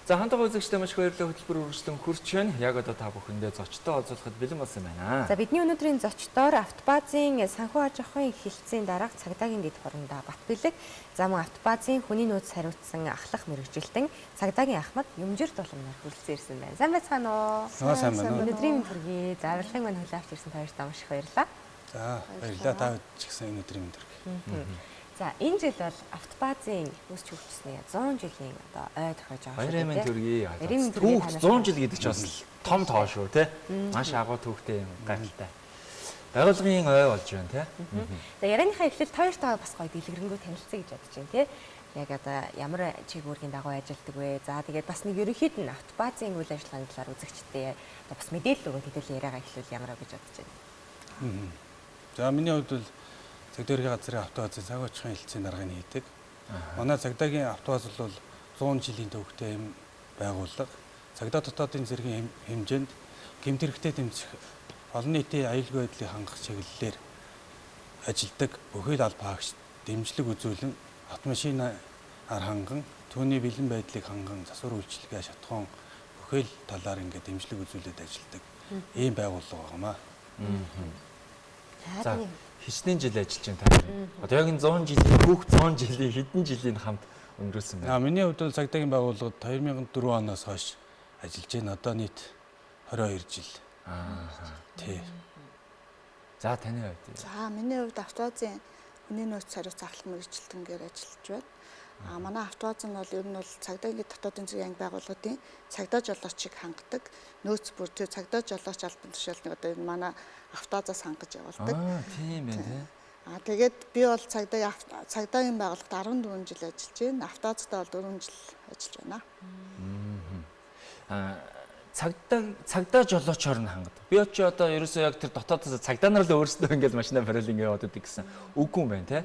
За, хамт үзэгчдээ маш их баярлалаа, хөтөлбөр үргэлжлэн хүрч байна. Яг одоо та бүхэндээ зочтой олзуулахад бэлэн болсон байна. За, бидний өнөөдрийн зочдоор автобазын санхүү аж ахуйн хэлтсийн дарга цагдаагийн дэд хурандаа Батбилэг, за мөн автобазын хүний нөөц хариуцсан ахлах мэргэжилтэн цагдаагийн ахмад Юмжир Дулам нар хүрэлцэн ирсэн байна. Сайн байцгаана уу? Сайн байна уу? Өнөөдрийн мэнд хүргэе. За, авирлахын мань хүлээн авч ирсэн хоёртаа маш их баярлалаа. За, баярлалаа. Та ч гэсэн энэ өдрийн мэнд хүргэе. За, энэ жил бол автобазын үүсч хөгжсөний 100 жилийн одоо ой тохиож байгаа шүү дээ. Баярын төргий. Түүх 100 жил гэдэг чинь бас том тоо шүү, тий. Маш агуу түүхтэй юм, гайхалтай. Байгууллагын ой болж байна, тий. За, ярианыхаа эхлэлд хоёртойгоо бас гоё дэлгэрэнгүй танилцъя гэж бодож байна, тий. Яг одоо ямар чиг үүргийн дагуу ажилладаг вэ? За, тэгээд бас нэг ерөнхийд нь автобазын үйл ажиллагааны талаар үзэгчдээ одоо бас мэдээлэл өгөн хэдүүлээ яриагаа эхлүүл ямар гэж бодож байна. За, миний хувьд бол цагдаа ерхий газрын автобазын цаг очихын хэлтсийн даргыг хийдэг. Манай цагдаагийн автобаз бол 100 жилийн төвхтэй юм байгууллага. Цагдаа дотоодын зэргийн хэмжээнд гэмт хэрэгтэй тэмцэх олон нийтийн аюулгүй байдлыг хангах чиглэлээр ажилладаг бүхий л албан хаагч дэмжлэг үзүүлэн автомашинаар ханган түүний бэлэн байдлыг ханган засвар үйлчилгээ шатхуун бүхий л талаар ингээд дэмжлэг үзүүлээд ажилладаг ийм байгууллага байгаамаа. За, хичнээн жил ажиллаж байна та. Одоо яг энэ 100 жилийн түүх 100 жилийн хэдэн жилийн хамт өнгөрөөсөн байна. Миний хувьд бол цагдаагийн байгууллагад 2004 оноос хойш ажиллаж байна. Одоо нийт 22 жил. Тий. За, таны хувьд. За, миний хувьд автобазын хүний нөөц хариуцсан ахлах мэргэжилтэнгээр ажиллаж байна. А манай автобаз нь бол ер нь бол цагдаагийн дотоодын зэргийн анги байгууллагын цагдаа жолоочийг хангадаг. Нөөц бүр тэр цагдаа жолооч албан тушаалны одоо энэ манай автобазаас хангаж явуулдаг. Тийм ээ, тий. А тэгээд би бол цагдаагийн байгууллагад 14 жил ажиллаж байна. Автобазтай бол 4 жил ажиллаж байна. А цагдаа жолоочоор нь хангадаг. Би очи одоо ерөөсөө яг тэр дотоодоос цагдаа нар л өөрсдөө ингээд машина бариул ингээд яваад байдаг гэсэн үгүй юм байна, тий.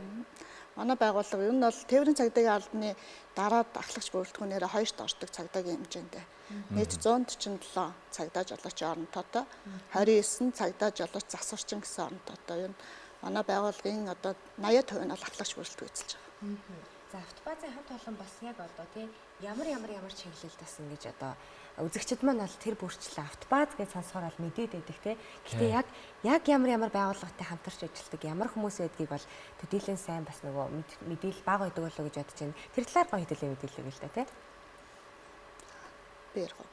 Манай байгууллага ер нь бол тээврийн цагдаагийн албаны дараад ахлагч бүрэлдэхүүнээр хоёрт ордог цагдаагийн хэмжээндээ. Нийт 147 цагдаа жолоочийн орон тоотой, 29 цагдаа жолооч засварчин гэсэн орон тоотой. Ер нь манай байгууллагын одоо 80% нь бол ахлагч бүрэлдэхүүн эзэлж байгаа. За, автобазын хамт олон бас яг одоо тий ямар ямар чиглэлд бас ингэж одоо үзэгчд маань бол тэр бүрчлээ автобаз гэж сонсохоор бол мэдээд байдаг, тий. Гэтэ яг ямар байгууллагатай хамтарч ажилладаг, ямар хүмүүс байдгийг бол төдийлөн сайн бас нөгөө мэдээлэл бага байдаг болоо гэж бодож байна. Тэр талаар гоё хэдүүлээ мэдээлэл өгье л да, тий. Би ярих уу.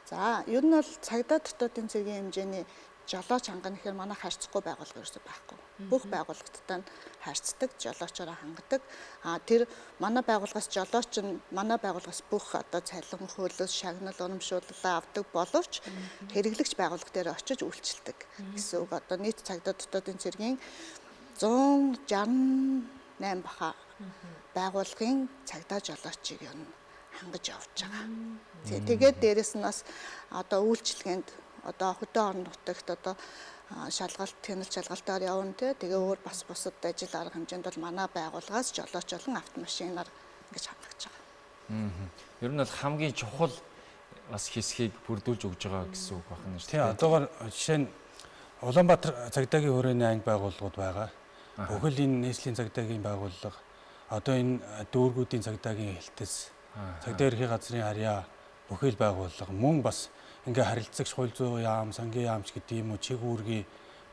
За, ер нь бол цагдаа дотоодын зэргийн хэмжээний жолооч хангана гэхээр манай харьцахгүй байгууллага ерөөсөй байхгүй. Бүх байгууллагаттай нь харьцдаг, жолоочороо хангадаг. А тэр манай байгууллагаас жолооч нь манай байгууллагаас бүх одоо цалин, хөлөөс, шагнал, урамшууллаа авдаг боловч хэрэглэгч байгууллага дээр очиж үйлчилдэг гэсэн үг. Одоо нийт цагдаа дотоодын цэргийн 168 баха байгууллагын цагдаа жолоочийг ер нь хангаж явж байгаа. Тэгээд дээрэс нь бас одоо үйлчилгээнд одоо хөдөө орон нутагт одоо шалгалт, хяналт шалгалтаар явна, тий. Тэгээ өөр бас бусад ажил арга хэмжээнд бол манай байгууллагаас жолооч болон автомашинаар ингэж хангаж байгаа. Ер нь бол хамгийн чухал бас хэсгийг бүрдүүлж өгж байгаа гэсэн үг байна шүү дээ. Тий, одоогоор жишээ нь Улаанбаатар цагдаагийн хүрээний анги байгууллагууд байгаа. Бүхэл энэ нийслэлийн цагдаагийн байгууллага, одоо энэ дүүргүүдийн цагдаагийн хэлтэс, цагдаа ерхий газрын харьяа бүхэл байгууллага мөн бас ингээ харилцагч хууль зүйн яам, сангийн яамч гэдэг юм уу, чиг үүргийн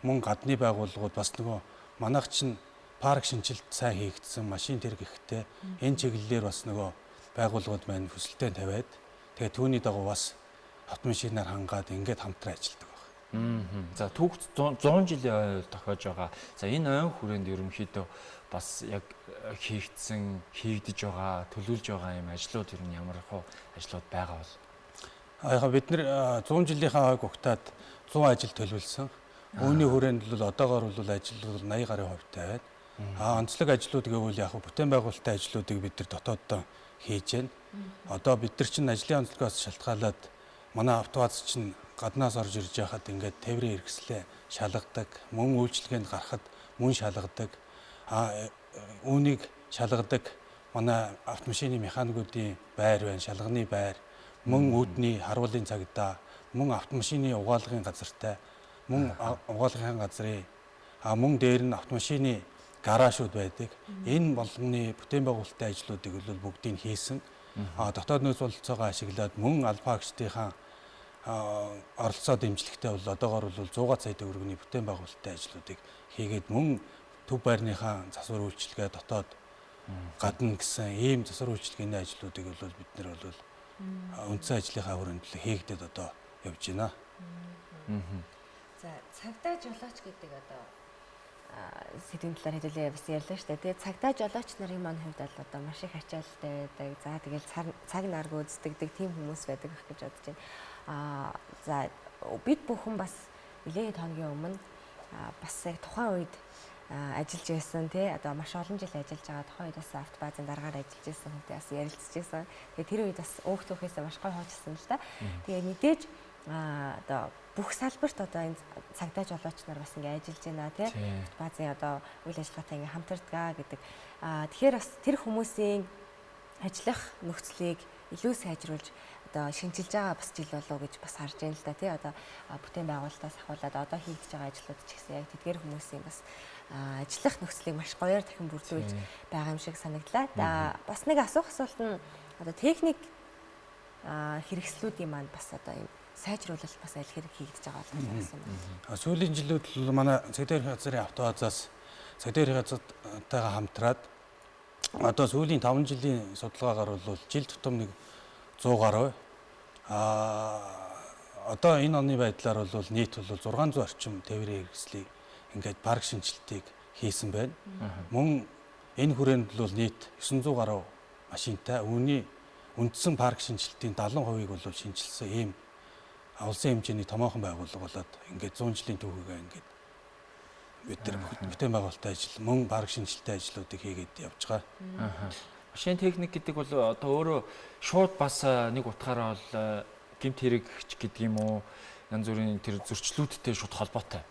мөн гадны байгууллагууд бас нөгөө манайх чинь парк шинжилт сайн хийгдсэн, машин тэрэг ихтэй энэ чиглэлээр бас нөгөө байгууллагууд маань хүсэлтээ тавиад тэгээ түүний дагуу бас автомашинаар хангаад ингээд хамтран ажилладаг байна. За, түүх 100 жилийн ой тохиож байгаа. За, энэ ойн хүрээнд ерөнхийдөө бас яг хийгдсэн, хийгдэж байгаа, төлөвлөж байгаа юм ажлууд ер нь ямар хөө ажлууд байгаа бол? Яг бид нэр 100 жилийнхаа ойг угтаад 100 ажил төлөвлөсөн. Үүний хүрээнд бол одоогоор бол ажил бол 80 гаруй хувьтай байна. А онцлог ажлууд гэвэл яг бүтээн байгуулалтын ажлуудыг бид нар дотооддоо хийж байна. Одоо бид нар чинь ажлын онцлогоос шалтгаалаад манай автобаз чинь гаднаас орж ирж байхад ингээд тээврийн хэрэгслээ шалгадаг, мөн үйлчилгээнд гарахад мөн шалгадаг. А үүнийг шалгадаг манай автомашины механикуудын байр байна, шалганы байр, мөн үүдний харуулын цагдаа, мөн автомашины угаалгын газартай, мөн угаалгын газрын мөн дээр нь автомашины гаражууд байдаг. Энэ болгоны бүтээн байгуулалтын ажлуудыг бол бүгдийг хийсэн. Дотоод нөөц бололцоогоо ашиглаад мөн албан агчдынхаа оролцоо дэмжлэгтэй бол одоогоор бол 100 сая төгрөгийн бүтээн байгуулалтын ажлуудыг хийгээд мөн төв байрныхаа засвар үйлчилгээ дотоод гадна гэсэн ийм засвар үйлчилгээний ажлуудыг бол бид нар бол үндсэн ажлынхаа хүрээнд хийгдээд одоо явж байна. За, цагдаа жолооч гэдэг одоо сэдвийн талаар хэдүүлээ бас ярьлаа шүү дээ. Тэгээ цагдаа жолооч нарын маань хувьд бол одоо маш их ачаалттай байдаг. За, тэгэл цаг нар гүйцэтгэдэг тийм хүмүүс байдаг байх гэж бодож байна. За, бид бүхэн бас нэлээд хоногийн өмнө бас яг тухайн үед ажиллаж байсан тий одоо маш олон жил ажиллаж байгаа тухайн үед бас автобазын даргаар ажиллаж байсан хүнтэй бас ярилцж байсан. Тэгээ тэр үед бас өөх түүхээсээ маш гоё хуучилсан л та. Тэгээ мэдээж одоо бүх салбарт одоо энэ цагдаа жолооч нар бас ингэ ажиллаж байна тий автобазын одоо үйл ажиллагаатай ингэ хамтардгаа гэдэг. Тэгэхээр бас тэр хүмүүсийн ажиллах нөхцөлийг илүү сайжруулж одоо шинчилж байгаа бас жил болов гэж бас харж байна л да тий одоо бүтээн байгуулалтаас ахуулаад одоо хийгдэж байгаа ажлууд ч гэсэн яг тэдгээр хүмүүсийн бас ажиллах нөхцөлийг маш гоёор дахин бүрдүүлж байгаа юм шиг санагдлаа. За, бас нэг асуух асуулт нь одоо техник хэрэгслүүдийн маань бас одоо юм сайжруулалт бас аль хэрэг хийгдэж байгаа бол гэсэн байна. Сүүлийн жилүүд бол манай цагдаа ерхий газрын автобазаас цагдаа ерхий газартайгаа хамтраад одоо сүүлийн 5 жилийн судалгаагаар бол жил тутам нэг 100 гаруй. Одоо энэ оны байдлаар бол нийт бол 600 орчим тээврийн хэрэгслийг ингээд парк шинжилтийг хийсэн байна. Мөн энэ хүрээнд бол нийт 900 гаруй машинтай үүний үндсэн парк шинжилтийн 70%-ийг бол шинжилсэн ийм улсын хэмжээний томоохон байгууллага болоод ингээд 100 жилийн түүхийгээ ингээд бид нар бүтээн байгуулалтын ажил мөн парк шинжилтийн ажлуудыг хийгээд явж байгаа. Машин техник гэдэг бол одоо өөрөө шууд бас нэг утгаараа бол гэмт хэрэгч гэдэг юм уу янз бүрийн тэр зөрчлүүдтэй шууд холбоотой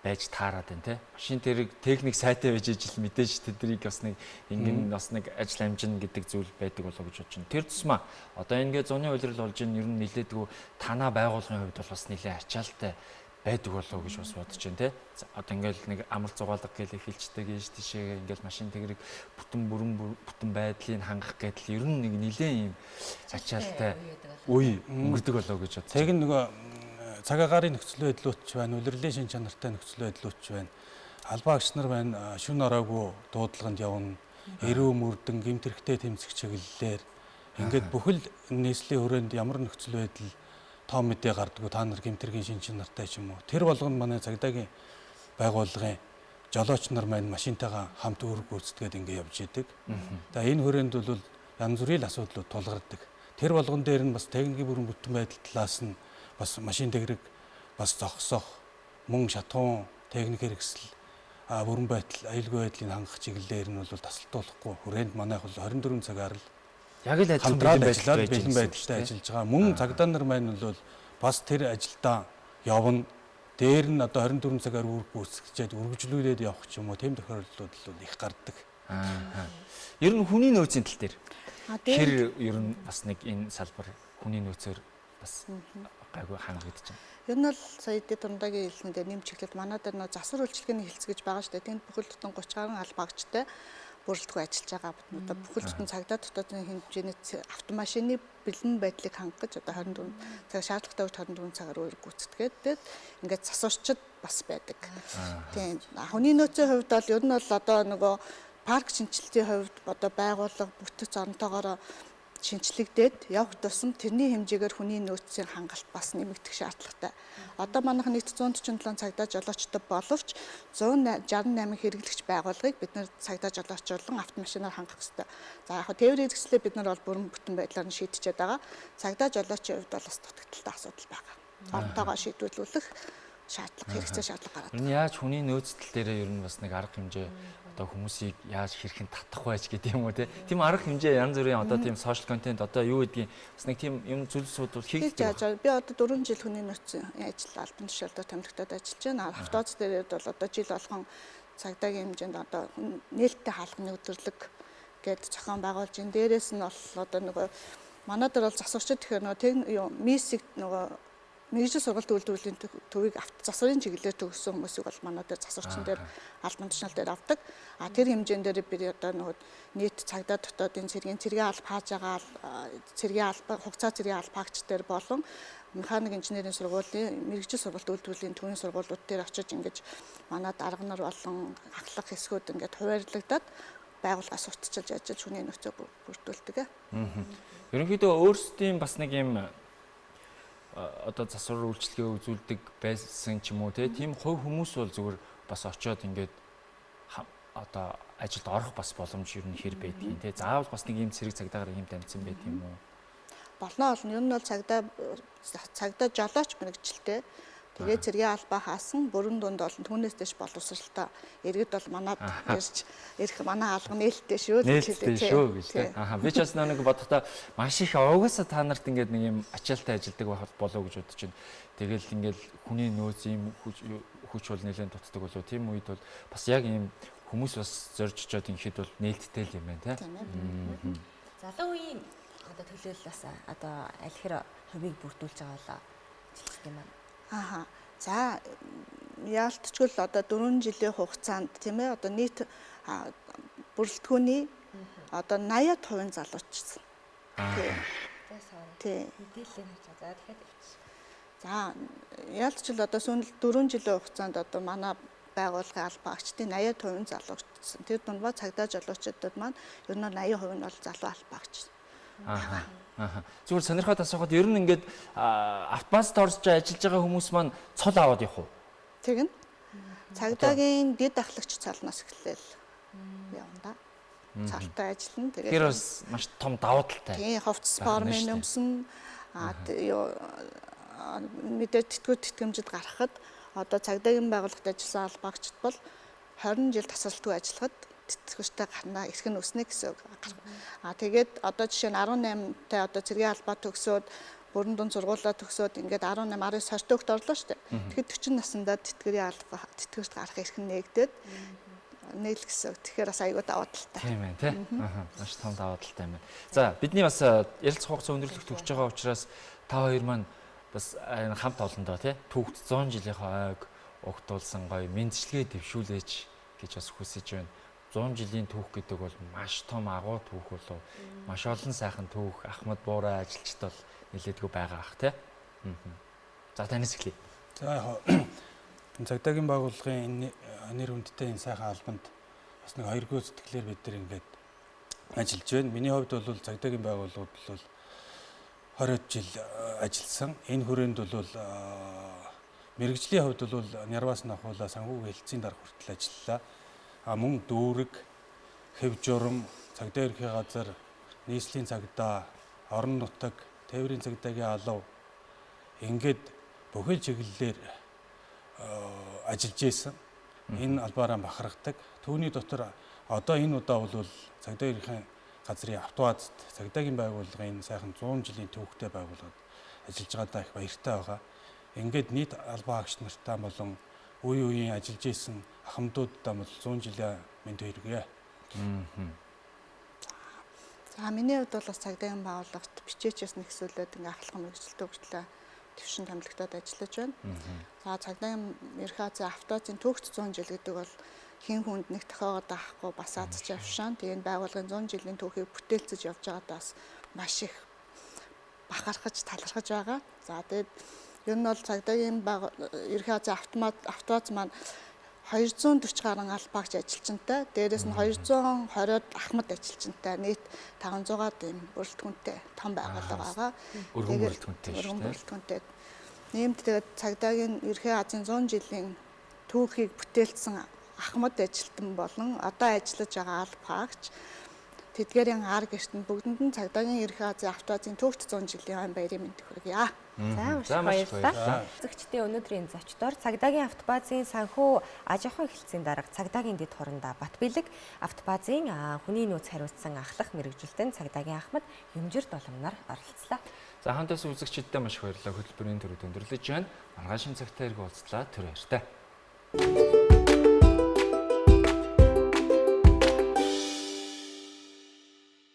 байж таарад байна те. Машин тэрэг техник сайтай байж ижил мэдээж тэднийг бас нэг ингэн бас нэг ажил амжина гэдэг зүйл байдаг болоо гэж бодож байна. Тэр тусмаа одоо ингээд зуны улирал болж ин ер нь нилээдгүй танаа байгууллагын хувьд бол бас нилээ ачаалтай байдаг болоо гэж бас бодож байна те. Одоо ингээл нэг амралт зугаалга гэж эхэлждэг ийш тийшээ ингээл машин тэрэг бүтэн бүрэн бүтэн байдлыг хангах гэдэл ер нь нэг нилээн юм ачаалтай үе өнгөрдөг болоо гэж бодож. Яг нөгөө цаг агаарын нөхцөл байдлууд ч байна, улирлын шин чанартай нөхцөл байдлууд ч байна. Албан агч нар байна, шүн ороогүй дуудлаганд явна, эрүү мөрдөн гэмт хэрэгтэй тэмцэх чиглэлээр ингээд бүхэл нийслэлийн хүрээнд ямар нөхцөл байдал тоо мэдээ гардггүй та нар гэмт хэргийн шин чанартай ч юм уу. Тэр болгонд манай цагдаагийн байгууллагын жолооч нар маань машинтайгаа хамт үүрэг гүйцэтгээд ингээд явж идэг. За энэ хүрээнд бол янз бүрийн асуудлууд тулгардаг. Тэр болгон дээр нь бас техникийн бүрэн бүтэн байдал талаас нь бас машин дэгрэг бас зогсоох мөн шатхуун техник хэрэгсэл бүрэн байдал аюулгүй байдлыг хангах чиглэлээр нь бол тасалдуулахгүй хүрээнд манайх бол 24 цагаар л яг л ажиллаад бэлэн байдалтай ажиллаж байгаа. Мөн цагдаа нар маань бол бас тэр ажилдаа явна. Дээр нь одоо 24 цагаар үүрэг гүйцэтгэжээд үргэлжлүүлээд явах ч юм уу тийм тохиолдлууд бол их гардаг. Ер нь хүний нөөцийн тал дээр тэр ер нь бас нэг энэ салбар хүний нөөцөөр бас гайгүй хангагдаж байна. Ер нь бол сая дэд дундагийн хэлсэн дээр нэмж чиглэл манай дээр нөө засвар үйлчилгээний хэлц гэж байгаа шүү дээ. Тэнд бүхэл бүтэн 30 гаруй албаагчтай бүрэлдэхүүн ажиллаж байгаа. Одоо бүхэл бүтэн цагдаа дотоодын хэмжээний автомашины бэлэн байдлыг хангах гэж одоо 24 цаг шаардлагатай үед 24 цагаар үүрэг гүйцэтгээд тэгээд ингээд засварчид бас байдаг. Тийм. Хүний нөөцийн хувьд бол ер нь бол одоо нөгөө парк шинжилтийн хувьд одоо байгууллага бүтэц оронтойгоор шинчлэгдээд явах тусам тэрний хэмжээгээр хүний нөөцийн хангалт бас нэмэгдэх шаардлагатай. Одоо манайх нийт 147 цагдаа жолоочтой боловч 168 хэрэглэгч байгууллагыг бид нэр цагдаа жолоочуулан автомашинаар хангах хэрэгтэй. За яг хөө тээврийн хэрэгслээ бид нар бол бүрэн бүтэн байдлаар нь шийдчихэд байгаа. Цагдаа жолоочийн хувьд бол бас дутагдaltaй асуудал байгаа. Оронтойгоо шийдвэрлүүлэх шаардлага, хэрэгцээ шаардлага гараад. Энэ яаж хүний нөөц тал дээрээ ер нь бас нэг арга хэмжээ одоо хүмүүсийг яаж хэрхэн татах байж гэдэг юм уу те. Тийм арга хэмжээ янз бүрийн одоо тийм сошиал контент одоо юу гэдгийг бас нэг тийм юм зүйлсүүд бол хийгддэг. Би одоо 4 жил хүний нөөцийн ажил албан тушаалдаа томилогдоод ажиллаж байна. Автоц дээрээ бол одоо жил болгон цагдаагийн хэмжээнд одоо нээлттэй хаалганы өдөрлөг гээд зохион байгуулж байна. Дээрээс нь бол одоо нөгөө манай дээр бол засварчид тэгэхээр нөгөө мисик нөгөө Мэргэжил сургалт үйлдвэрлэлийн төвийг засварын чиглэлээр төгссөн хүмүүсийг бол манай дээр засварчин дээр албан тушаал дээр авдаг. А тэр хэмжээн дээр бид одоо нөгөө нийт цагдаа дотоодын цэргийн цэргийн алба хааж байгаа цэргийн алба хугацаа цэргийн албаагч дээр болон механик инженерийн сургуулийн мэргэжил сургалт үйлдвэрлэлийн төвийн сургуулиуд дээр очиж ингэж манай дарга нар болон ахлах хэсгүүд ингээд хуваарлагдаад байгууллагаас уртчилж ажиллаж хүний нөөцөө бүрдүүлдэг. Ерөнхийдөө өөрсдийн бас нэг юм одоо засвар үйлчилгээ үзүүлдэг байсан ч юм уу тийм хувь хүмүүс бол зүгээр бас очиод ингээд одоо ажилд орох бас боломж ер нь хэр байдгийг те заавал бас нэг юм цэрэг цагдаагаар юм дамжсан байт юм уу? Болно болно. Ер нь бол цагдаа жолооч мэрэгчлээ. Тэгээ цэргийн албаа хаасан бүрэн дунд олон түүнээс дэш боловсралтай иргэд бол манад ирж ирэх манай алга нээлттэй шүү гэж хэлээ шүү гэж тийм. Аа би ч бас нэг бодохдоо маш их угаасаа та нарт ингээд нэг юм ачаалтай ажилдаг байх болов гэж бодож байна. Тэгэл ингээд хүний нөөц ийм хүч бол нэлээд дутдаг болов тийм үед бол бас яг ийм хүмүүс бас зорж очиод ингэхэд бол нээлттэй л юм байна тийм. Залуу үеийн одоо төлөөлөл бас одоо аль хэр хувийг бүрдүүлж байгаа болоо жилчт юм байна. Аха. За яалтчгүй л одоо 4 жилийн хугацаанд тийм одоо нийт бүрэлдэхүүний одоо 80% залуучсан. Тийм. Тийм. Мэдээллийг харж байгаа. За тэгэхээр явчих. За яалтчгүй л одоо сүүл 4 жилийн хугацаанд одоо манай байгууллагын албаагчдын 80% залуучсан. Тэр дундаа цагдаа жолоочдод маань ер нь 80% нь бол залуу албаагч. Аха. Зүгээр сонирхоод асуухад ер нь ингээд автобусд орж ажиллаж байгаа хүмүүс маань цол аваад явах уу? Тэгнь. Цагдаагийн дэд ахлагч цолноос эхлээл явна да. Цолтой ажиллана. Тэгээд тэр бас маш том давуу талтай. Тийм, хувцас формын өмсөн юу мэдээ тэтгэвэр тэтгэмжид гаргахад одоо цагдаагийн байгууллагад ажилласан албаагчд бол 20 жил тасралтгүй ажиллахад тэтгэвртэй гарна, эрх нь өснө гэсэн үг. А тэгээд одоо жишээ нь 18-тай одоо цэргийн албаа төгсөөд бүрэн дунд сургуулаа төгсөөд ингээд 18, 19, 20 төгт орлоо шүү дээ. Тэгэхэд 40 наснда тэтгэврийн албаа тэтгэврт гарах эрх нь нээгдээд нийл гэсэн үг. Тэгэхээр бас айгүй давуу талтай. Тийм ээ, тий. Аа, маш том давуу талтай юм байна. За, бидний бас ярилцах хугацаа өндөрлөх төгсөж байгаа учраас та хоёр маань бас хамт олондоо тий түүхт 100 жилийнхаа ойг угтуулсан гоё мэндчилгээ дэвшүүлээч гэж бас хүсэж байна. 100 жилийн түүх гэдэг бол маш том агуу түүх болов. Маш олон сайхан түүх Ахмад Буурай ажилчид бол нэлээдгүй байгаа ах тий. За танаас эхлэе. За яг цагдаагийн байгууллагын нэр хүндтэй энэ сайхан албанд бас нэг хоёргоо сэтгэлээр бид нар ингээд ажиллаж байна. Миний хувьд бол цагдаагийн байгууллагууд бол 20 жил ажилласан. Энэ хүрээнд бол мэргэжлийн хувьд бол нярваас нь ахуулаа санхүүгийн хэлтсийн дарга хүртэл ажиллалаа. А мөн дүүрэг, хэв журам, цагдаа ерхий газар, нийслэлийн цагдаа, орон нутаг, тээврийн цагдаагийн алав ингээд бүхэл чиглэлээр ажиллаж исэн. Энэ албаараа бахархдаг. Түүний дотор одоо энэ удаа бол цагдаа ерхий газрын автобазт цагдаагийн байгууллагын энэ сайхан 100 жилийн түүхтэй байгууллагад ажиллаж байгаадаа их баяртай байгаа. Ингээд нийт албан хаагч нартаа болон үе үеийн ажиллаж исэн ахмадуудаа бол 100 жилийн мэнд хүргье. За миний хувьд бол бас цагдаагийн байгууллагт бичээчээс нэгсүүлээд ингээ ахлах мэргэжилтэн хүртлээ төвшин томилогдоод ажиллаж байна. За цагдаагийн ерхий Азийн автобазын түүхт 100 жил гэдэг бол хин хүнд нэг тохиогоод авахгүй бас азч явшаан. Тэгээ энэ байгууллагын 100 жилийн түүхийг бүтээлцэж явж байгаадаа бас маш их бахархаж талархаж байгаа. За тэгээд ер нь бол цагдаагийн ерхий Азийн автобаз маань 240 гаруй албаагч ажилчинтай, дээрээс нь 220-од ахмад ажилчинтай, нийт 500-аад ийм бүрэлдэхүүнтэй том байгууллага байгаа. Өргөн бүрэлдэхүүнтэй шүү дээ. Өргөн бүрэлдэхүүнтэй. Ниймд тэгээд цагдаагийн ерхий Азийн 100 жилийн түүхийг бүтээлцсэн ахмад ажилтан болон одоо ажиллаж байгаа албаагч тэдгээрийн ар гэрт нь бүгдэнд нь цагдаагийн ерхий Азийн автобазын түүхт 100 жилийн баярын мэнд хүргье. За маш их баярлалаа. Үзэгчдийн өнөөдрийн зочдоор цагдаагийн автобазын санхүү аж ахуйн хэлтсийн дарга цагдаагийн дэд хурандаа Батбилэг автобазын хүний нөөц хариуцсан ахлах мэргэжилтэн цагдаагийн ахмад Юмжир Доломнор оролцлоо. За хамтаас үзэгчдэд маш их баярлалаа. Хөтөлбөрийн төрөд өндөрлөж байна. Маргаашийн цагтаа ирэх уулзлаа. Түр баяртай.